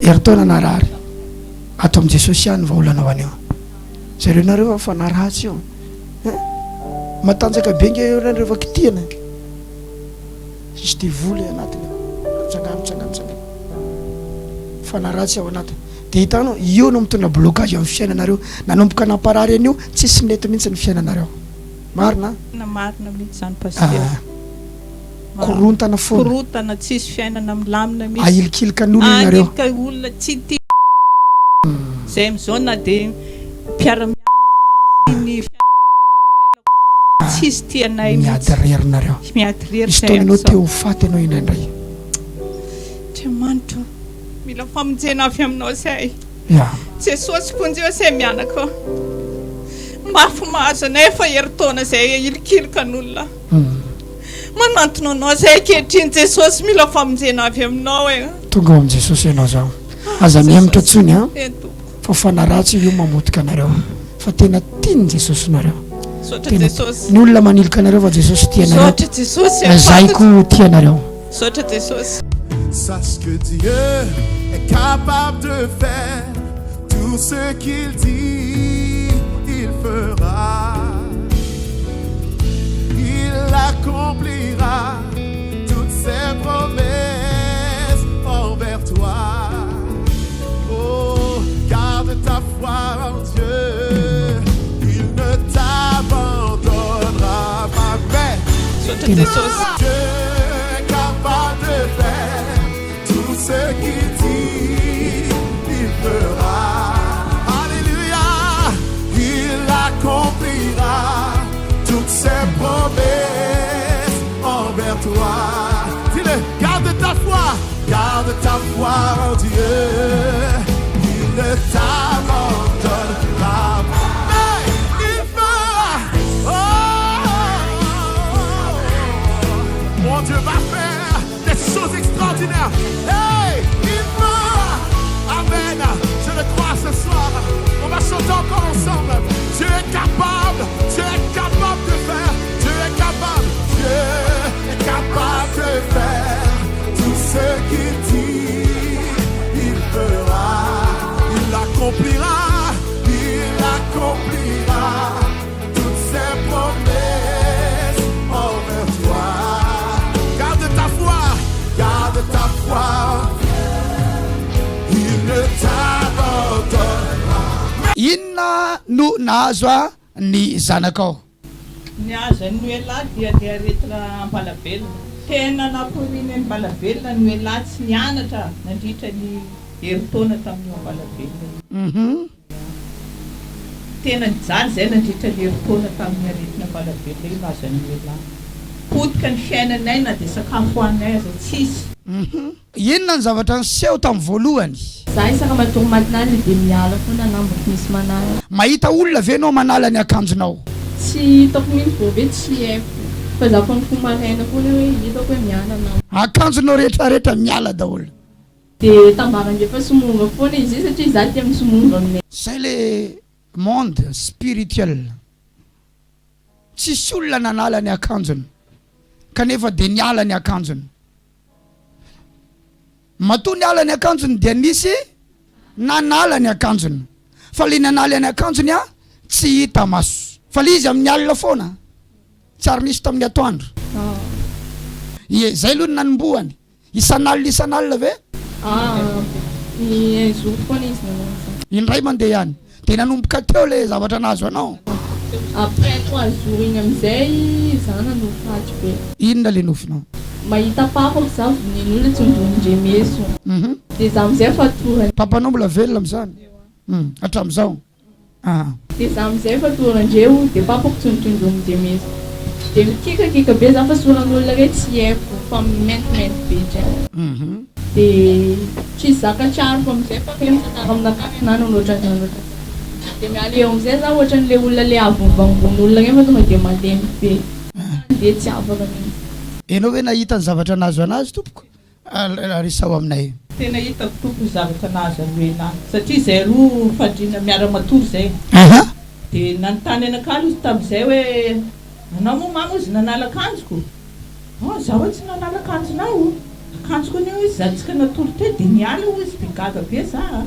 Herintaona narary. Ato amin'i Jesosy ihany ny vahaolana ho an'io. Jereo nareo fa fanahy ratsy io. Hein? Matanjaka be nge io rehefa kitihana. Tsisy devoly anatiny ao. Mitsangana, mitsangana, mitsangana. Fanahy ratsy ao anatiny. Dia hitanao, io no mitondra blocage amin'ny fiainanareo. Nanomboka namparary an'io, tsisy nety mihitsy ny fiainanareo. Marina an? Tena marina mihitsy izany Pasitera. Ah. Korontana foana. Korontana, tsisy fiainana milamina mihitsy. Ahilikilika ny olona ianareo. Ahilika olona, tsy tia izay amin'izao na dia mpiara-mianatra sy ny fianakaviana miray lakoro aminay tsisy tia anay mihitsy. Miady rery nareo. Miady rery Misy izay fotoana ianao amin'izao. te ho faty ianao indraindray. Andriamanitra ô, mila famonjena avy aminao izahay. Ya. Jesosy vonjeo izay mianaka ô. Mafy mahazo anay efa herintaona izay ahilikilika an'olona. Manantona anao izay ankehitriny Jesosy mila famonjena avy aminao e. Tonga ao amin'i Jesosy ianao zao. Aza mihemotra intsony an. Eny tompoko. Fa fanahy ratsy io mamotika anareo. Fa tena tian'i Jesosy nareo. Misaotra Tena Jesosy. ny olona manilika anareo fa Jesosy tia anareo. Misaotra Jesosy Na zahay koa tia anareo. Misaotra Jesosy. Sache que Dieu est capable de faire tout ce qu'il dit, il fera. Il accomplira toutes ses promesses envers toi. Oh, garde ta foi en Dieu, il ne t'abandonnera pas. Mais Misaotra Tena Jesosy. Dieu est capable de faire tout ce qu'il dit, il fera. Alléluia, il accomplira toutes ses promesses envers toi. Dis-le, garde ta foi, garde ta foi en Dieu. Il ne t'abandonnera pas. Mais il fera. Oh, mon Dieu va faire des choses extraordinaires. Hey, il fera. Amen. Je le crois ce soir. On va chanter encore ensemble. Dieu est capable. Dieu est capable de faire. Dieu est capable. Dieu est capable de faire tout ce qu'il dit. Il fera. Il accomplira. Il accomplira toutes ses promesses envers toi. Garde ta foi. Garde ta foi. Il ne t'abandonnera. Inona no nahazo a ny zanakao? Ny azo an'i Noelah dia le aretina ambalavelona. Tena namporiana ny ambalavelona ny Noelah tsy nianatra nandritra ny herintaona tamin'io ambalavelona io. Tena nijaly izay nandritra ny herintaona tamin'ny aretina ambalavelona io nahazo an'i Noelah. Potika ny fiainanay na dia sakafo hohaninay aza tsisy. Inona ny zavatra niseho tamin'ny voalohany? Za isaka matory matin'alina dia miala foana lambako misy manala. Mahita olona ve ianao manala ny akanjonao? Tsy hitako mihitsy vao ve tsy haiko fa za fa mifoha maraina foana hoe hitako hoe miala lamba. Akanjonao rehetrarehetra miala daholo. Dia tambarany efa somonga foana izy io satria za tia misomonga aminay. Zay le monde spirituel. Tsisy olona nanala ny akanjony kanefa dia niala ny akanjony. Matoa niala ny akanjony dia nisy nanala ny akanjony. Fa le nanala ny akanjony a tsy hita maso. Fa le izy amin'ny alina foana. Tsy ary nisy tamin'ny atoandro. Ie, zay aloha ny nanombohany. Isan'alina isan'alina ve? Ah, ny un jour foana izy nanao an'izany. Indray mandeha ihany. Dia nanomboka teo ilay zavatra nahazo anao? Après trois jours iny amin'izay za nanofy ratsy be. Inona ilay nofinao? Mahita papako za vonoin'olona tsindron'Indremeso. Dia za amin'izay fatorany. Papanao mbola velona amin'izany? Hatramin'izao? Ah. Dia za amizay fa toa randreo dia papako tsy notondroiny dia meza dia mikikakika be za fa soran'olona re tsy haiko fa maintimainty be dray dia tsisy zaka tsy ariko amizay fa re mitantara aminakahy hoe nanana ohatran'izany ohatran'izany dia miala eo amizay za ohatran'le olona le avy nivangon'olona reny fa tonga dia malemy be dia tsy afaka mihitsy. Enao ve nahita ny zavatra nahazo anazy tompoko? Resaho aminay. Tena hitako tompo ny zavatra nahazo an'i Noelah satria izay roa fandriana miara matory izay dia nanontany anakalo izy tamin'izay hoe anao moa mama ozy nanala akanjoko? Ah zaho tsy nanala akanjonao. Akanjoko anie hoy izy za tsika natory teo dia niala hoy izy dia gaga be za a.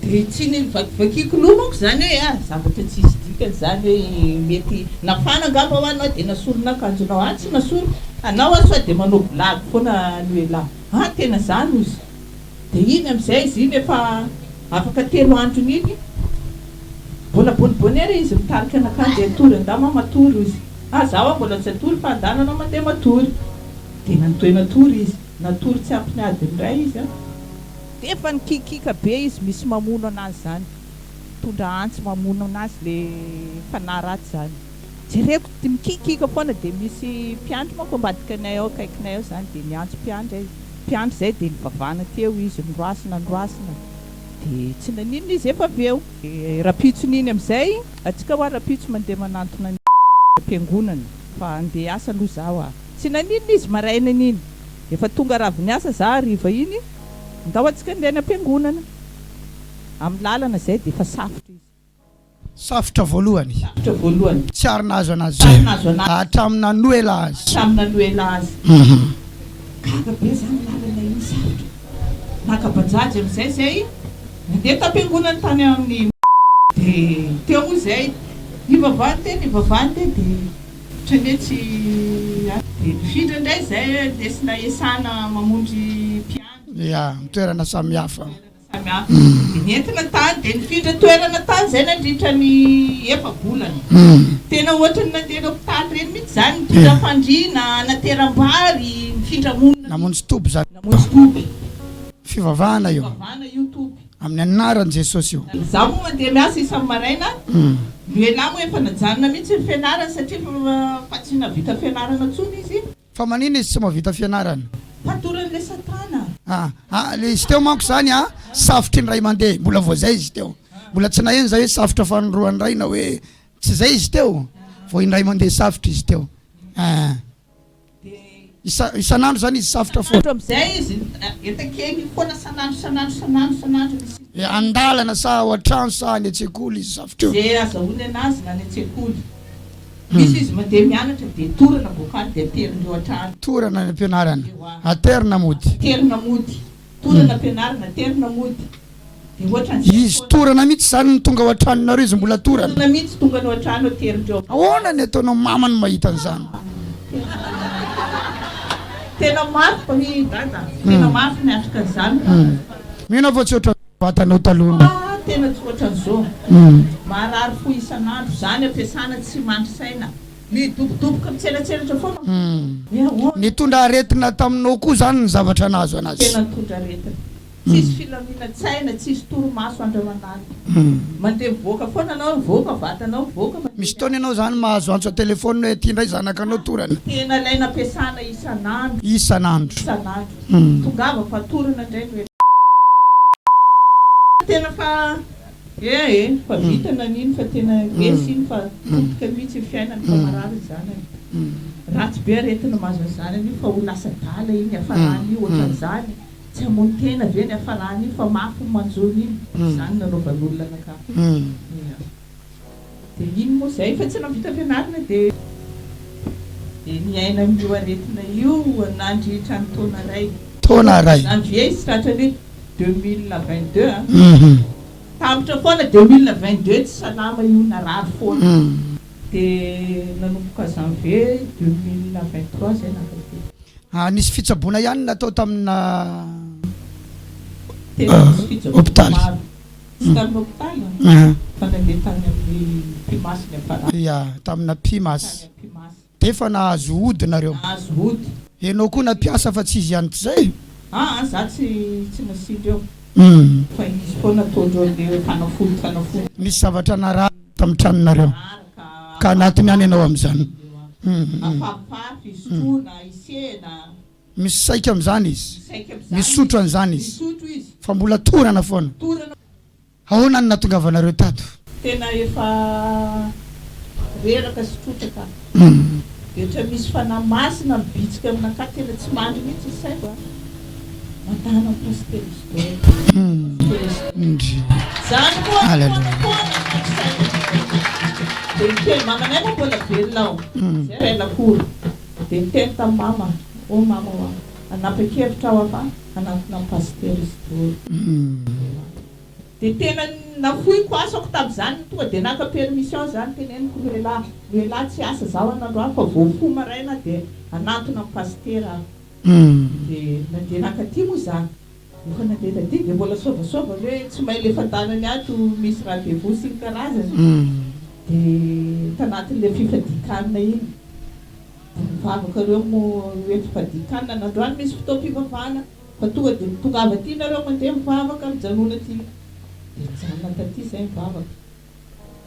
Dia tsy nivakivakiako loha manko izany hoe ah zavatra tsisy dikany izany hoe mety nafana angamba hoa anao dia nasorina akanjonao, ah tsy nasoriko, anao ah sao dia manao blague foana Noelah, ah tena izany hozy. Dia iny amin'izay izy iny efa afaka telo androny iny, mbola bonibonera izy mitarika anakahy dia hatory, andao mama hatory hozy, ah za hoa mbola tsy hatory fa andana anao mandeha matory. Dia nantohy natory izy, natory tsy ampy ny adiny iray izy an. Dia efa nikikiaka be izy misy mamono anazy zany, mitondra antsy mamono anazy le fanahy ratsy zany. Jereko dia mikikiaka foana dia misy mpiandry manko ambadikanay ao akaikinay ao zany dia niantso mpiandry aho, mpiandry zay dia nivavahana teo izy, noroasina noroasina dia tsy naninona izy efa avy eo. Dia rampitson'iny amin'izay, antsika hoa rampitso mandeha manantona ny am-piangonana fa handeha hiasa aloha za hoa. Tsy naninona izy marainan'iny. Efa tonga raha avy niasa za hariva iny, ndao antsika andeha any am-piangonana. Amin'ny lalana izay dia efa safotra izy. Safotra voalohany. Safotra voalohany. Tsy ary nahazo anazy Tsy ary nahazo anazy. Hatramin'ny nanoela azy. Hatramin'ny nanoela azy. Gaga be za ny lalana iny safotra. Naka bajaj amin'izay zay, nandeha tam-piangonana tany amin'ny. Dia teo moa izay, nivavahany teo, nivavahany teo dia. Ohatran'ny hoe tsy Dia nifindra indray izay ndesina hiasana mamonjy mpiandry. Ya, amin'ny toerana samihafa. Toerana samihafa. Dia nentina tany, dia nifindra toerana tany izay nandritra ny efa-bolana. Tena ohatran'ny nandeha l'hôpitaly ireny mihitsy izany, nitondra fandriana, nateram-bary, nifindra monina. Namonjy toby izany. Namonjy toby. Fivavahana io. Fivavahana io toby. Amin'ny anaran'i Jesosy io. Izaho moa mandeha miasa isa-maraina, Noelah moa efa najanona mihitsy ny fianarany satria fa tsy nahavita fianarana intsony izy. Fa manina izy tsy mahavita fianarana? Fatoran'ilay satana. Ah ah le izy teo manko zany ah safotry ny ray aman-dreny mbola vao zay izy teo mbola tsy naheno zay hoe safotra fanindroany ray na hoe tsy zay izy teo vao indray mandeha safotra izy teo ah. Dia. Isan'andro zany izy safotra foana. Isan'andro amizay izy etakeny foana san'andro san'andro san'andro san'andro misy. Hoe andalana sa ao an-trano sa any an-tsekoly izy safotra eo. Ze azahoany anazy na any an-tsekoly. Misy izy mandeha mianatra dia torana boaka any dia aterindreo an-trano. Torana any am-pianarana. Aterina mody. Aterina mody. Torana am-pianarana, aterina mody. Dia ohatran'izay Izy foana. torana mihitsy izany no tonga ao an-tranonareo izy mbola torana. Torana mihitsy tonga any an-trano aterindreo. Ahoana ny ataonao mama no mahita an'izany? Tena mafy ry dada, tena mafy miatrika an'izany fa. Mino aho fa tsy ohatran'ny vatanao taloha. Ah tena tsy ohatran'izao. Marary fo isan'andro, izany ampiasana tsy mandry saina. Midobodoboka mitseratseratra foana hoe ahoana. Nitondra aretina taminao koa izany ny zavatra nahazo anazy. Tena nitondra aretina. Tsisy filaminan-tsaina, tsisy torimaso andro aman'alina. Mandeha mivoaka foana anao, mivoaka vatanao, mivoaka mandeha. Misy fotoana ianao izany mahazo antso an-telefaonina hoe aty indray zanakanao torana. Tena ilaina ampiasana isan'andro. Isan'andro. Isan'andro. Tongava fa torana indray no. Tena fa eh eh fa vita nanino fa tena resy iny fa potika mihitsy ny fiainany fa marary ny zanany. Ratsy be aretina mahazo ny zanany io fa ho lasa adala iny hiafarany io ohatran'izany. Tsy hamono tena ve ny hafarany iny fa mafy ny manjo iny. Izany nanaovan'olona anakahy. Ia. Dia iny moa izay efa tsy nahavita fianarana dia dia niaina an'io aretina io nandritra ny taona iray. Taona iray. Janvier izy tratran'io 2022 an. Tapitra foana 2022 tsy salama io narary foana. Dia nanomboka janvier 2023 izay naka teny. Ah, nisy fitsaboana ihany natao tamina Tena nisy fitsaboana hopitaly. maro. Tsy tamin'ny hopitaly an, fa nandeha tany amin'ny Pimas niafarana. Ya, tamina Pimas. Tany amin'ny Pimas. Dia efa nahazo ody nareo? Nahazo ody. Enao koa nampiasa fa tsy izy ihany tsy zay? Aa za tsy tsy nasiandreo fa izy foana ataondreo le fanafody fanafody. Nisy zavatra narary tamin'ny tranonareo Narary ka ka anatiny any ianao amin'izany. Afafafy, isotroana, isehina. Misaika amin'izany izy. Misaika amin'izany izy. Misotro an'izany izy. Misotro izy. Fa mbola torana foana. Torana. Ahoana no nahatongavanareo tato? Tena efa reraka sy trotraka aho. Dia ohatra misy fanahy masina mibitsika aminakahy tena tsy mandry mihitsy ny saiko a. Mandana amin'i Pasitera Isidore. Pasitera Isidore. Ndry. Zany koa Alléluia. foana foana ny saiko. Dia niteny mamanay moa mbola velona ao. Zay ray lakoro. Dia niteny tamin'i mama, oh mama hoa. Hanapa-kevitra aho fa hanantona an'i Pasitera Isidoro. Dia tena nafoiko asako tamin'izany, tonga dia naka permission za, noteneniko Noelah, Noelah tsy hiasa zaho anandroany fa vao mifoha maraina aho dia hanantona an'i Pasitera aho. Dia nandeha nankaty moa za. Rehefa nandeha taty dia mbola soavasoava ny hoe tsy mahay lefa-danany ato misy rendez-vous sy ny karazany. Dia tanatin'ilay fifadian-kanina iny. Dia mivavaka ireo moa hoe fifadian-kanina nandroany misy fotoam-pivavahana fa tonga dia mitongava aty nareo mandeha mivavaka mijanona aty. Dia nijanona taty izay nivavaka.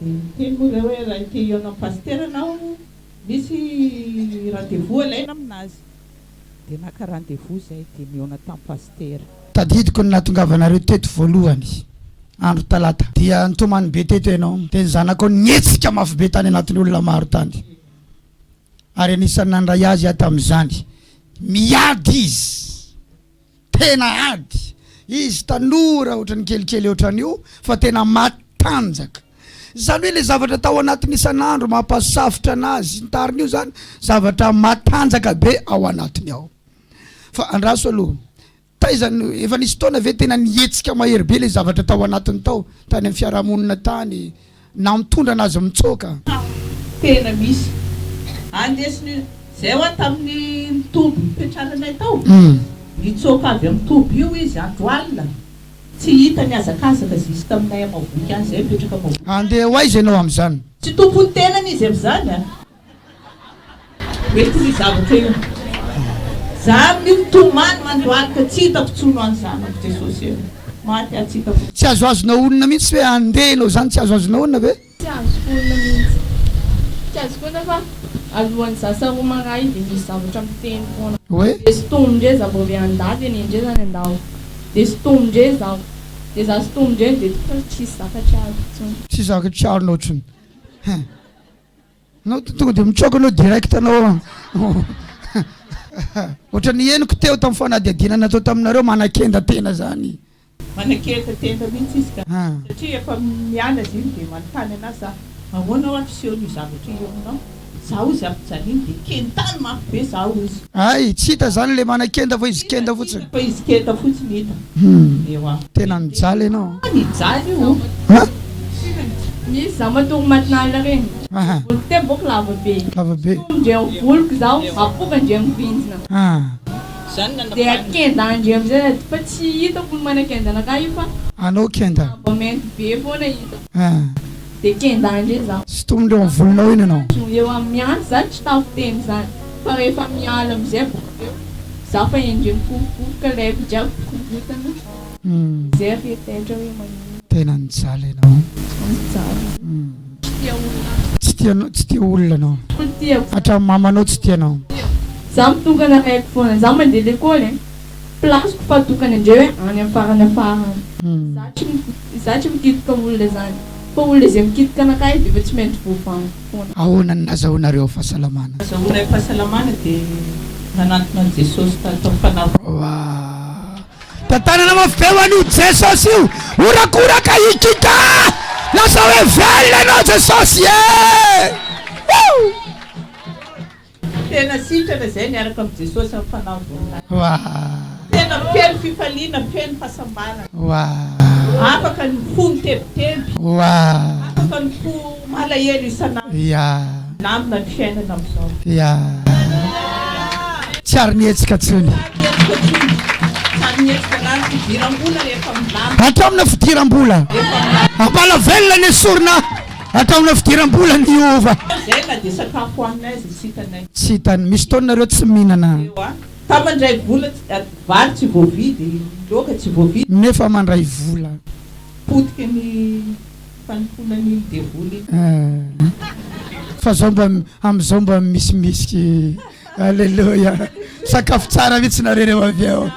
Dia niteny moa ireo hoe raha te hihaona amin'ny pasitera anao misy rendez-vous alaina aminazy. Dia naka rendez-vous izay dia nihaona tamin'ny pasitera. Tadidiko ny nahatongavanareo teto voalohany, andro talata. Dia nitomany be teto ianao. Dia ny zanakao nihetsika mafy be tany anatin'ny olona maro tany. Ary anisan'ny nandray azy aho tamin'izany. Miady izy. Tena ady. Izy tanora ohatran'ny kelikely ohatran'io fa tena matanjaka. Izany hoe ilay zavatra tao anatiny isan'andro mampasafotra anazy ny tariny io izany zavatra matanjaka be ao anatiny ao. Fa andraso aloha. Taiza no, efa nisy fotoana ve tena nihetsika mahery be ilay zavatra tao anatiny tao, tany amin'ny fiarahamonina tany, na mitondra anazy mitsoaka? Tena misy. Andesiny, zay hoa tamin'ny ny toby nipetraranay tao, nitsoaka avy amin'ny toby io izy andro alina, tsy hita nihazakazaka jusque aminay a Mavoky any, zay mipetraka Mavoky. Andeha ho aiza ianao amin'izany? Tsy tompon'ny tenany izy amin'izany a! Mety io zavatra io. Za amin'io mitomany mandohalika tsy hitako tsony any zanako Jesosy e. Maty aho tsy hitako. Tsy azoazona olona mihitsy hoe andeha ianao zany tsy azoazona olona ve? Tsy azoko olona mihitsy. Tsy azoko olona fa alohan'ny za saromana ahy dia misy zavatra miteny foana. Hoe? Dia sintomindre za vao avy andà dia nendre zany andao. Dia sintomindre zaho. Dia za sintomindre dia tonga tsisy zavatra azoko tsony. Tsisy zavatra tsy aronao tsony. Hein. Anao tonga dia mitsoaka anao direct anao. Ohatran'ny henoko teo tamin'ny fanadihadiana natao taminareo manakenda tena zany. Manakenda tena mihitsy izy ka. Satria efa miala izy iny dia manontany anazy za, ahoana hoa fisehon'io zavatra io aminao? Za hozy ampijaliany dia kentany mafy be za hozy. Hay, tsy hita zany le manakenda fa izy kenda fotsiny. Fa izy kenda fotsiny hita. Ewa. Tena nijaly ianao. Nijaly io. Misy za matory matin'alina reny. Voloko te boko lava be. Lava be. Sombindreo voloko zaho apokandreo mivinjina. Dia kendandreo amizay sady fa tsy hitako ny manakenda anakahy io fa. Anao kenda. Lamba mainty be foana hitako. Dia kendandreo zaho. Sintomindreo amin'ny volonao iny ianao. Eo amin'ny miantso za tsy tafiteny zany fa rehefa miala amizay boko eo za fa endreo mikofokofoka laiko jiaby mikorotana. Zay ry taitra hoe maninona. Tena nijaly ianao. Nijaly. Tsy tia olona. Tsy tia tsy tia olona anao. Tsy tiako. Hatramin'ny mamanao tsy tia anao. Za mitokana raiky foana. Za mandeha lekôly e. Place-ko fa tokana indray hoe any amin'ny farany afara any. Za tsy za tsy mikitika olona zany. Fa olona izay mikitika anakahy dia efa tsy maintsy voavangy foana. Ahoana ny nazahoanareo fahasalamana? Nazahoanay fahasalamana dia nanantona an'i Jesosy tato amin'ny fanahy. Waah. Tantanana mafy be ho an'io Jesosy io. Horakoraka hikika. Lasa hoe velona ianao Jesosy e! Woo! Tena sitrana izay niaraka amin'i Jesosy amin'ny fanahy voninahitra. Waah! Tena feno fifaliana, feno fahasambarana. Waah! Afaka ny fo mitebiteby. Waah! Afaka ny fo malahelo isan'andro. Ya! Milamina ny fiainana amin'izao. Ya! Tsy ary nihetsika tsony. Tsy ary nihetsika tsony. Tsy ary nihetsika na ny fidiram-bola rehefa milamina. Hatramin'ny fidiram-bola. Efa milamina. Ambala velona nesorina hatramin'ny fidiram-bola niova. Zay na dia sakafo hohaninay aza tsy hitanay. Tsy hitany. Misy fotoana nareo tsy mihinana. Eo a. Ka mandray vola tsy, vary tsy voavidy, laoka tsy voavidy. Nefa mandray vola. Potika ny fanompoana an'iny devoly iny. Eh. Fa zao mba amizao mba misimisy Aleloia. Sakafo tsara mihitsy nareo reo avy eo.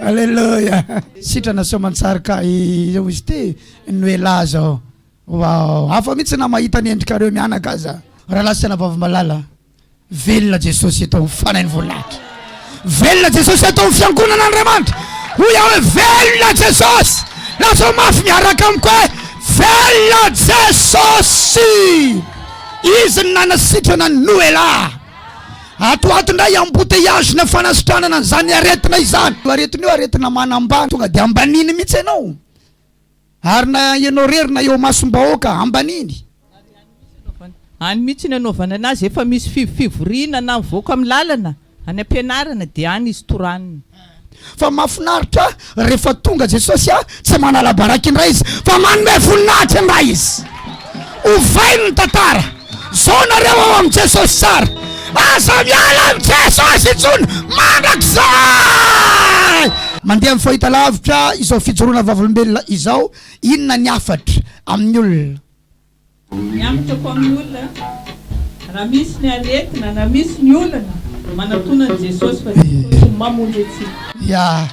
Aleloia. Sitrana soamantsara ka eo izy ty Noelah zao. Wow. Hafa mihitsy na mahita ny endrikareo mianaka aza. Rahalahy sy anabavy malala. Velona Jesosy eto amin'ny fanahin'ny voninahitra. Velona Jesosy eto amin'ny fiangonan'Andriamanitra. Hoy aho hoe velona Jesosy. Lazao mafy miaraka amiko hoe velona Jesosy. Izy no nanasitrana an'i Noelah. Ato ho ato indray embouteillage na fanasitranana an'izany aretina izany. Io aretina io aretina manambany, tonga dia ambaniny mihitsy ianao. Ary na ianao irery na eo imasom-bahoaka, ambaniny. Any mihitsy ny anaovana anazy, efa misy fivoriana na mivoaka amin'ny lalana, any am-pianarana dia any izy toranina. Fa mahafinaritra rehefa tonga Jesosy a, tsy manala baraka indray izy fa manome voninahitra indray izy. Ovainy ny tantara. Zao nareo ao amin'i Jesosy tsara. Aza miala amin'i Jesosy intsony mandrakizay. Mandeha amin'ny fahitalavitra izao fijoroana vavolombelona izao, inona ny hafatra amin'ny olona? Ny hafatrako amin'ny olona, raha misy ny aretina na misy ny olana, manatona an'i Jesosy fa Jesosy no mamonjy antsika. Ya.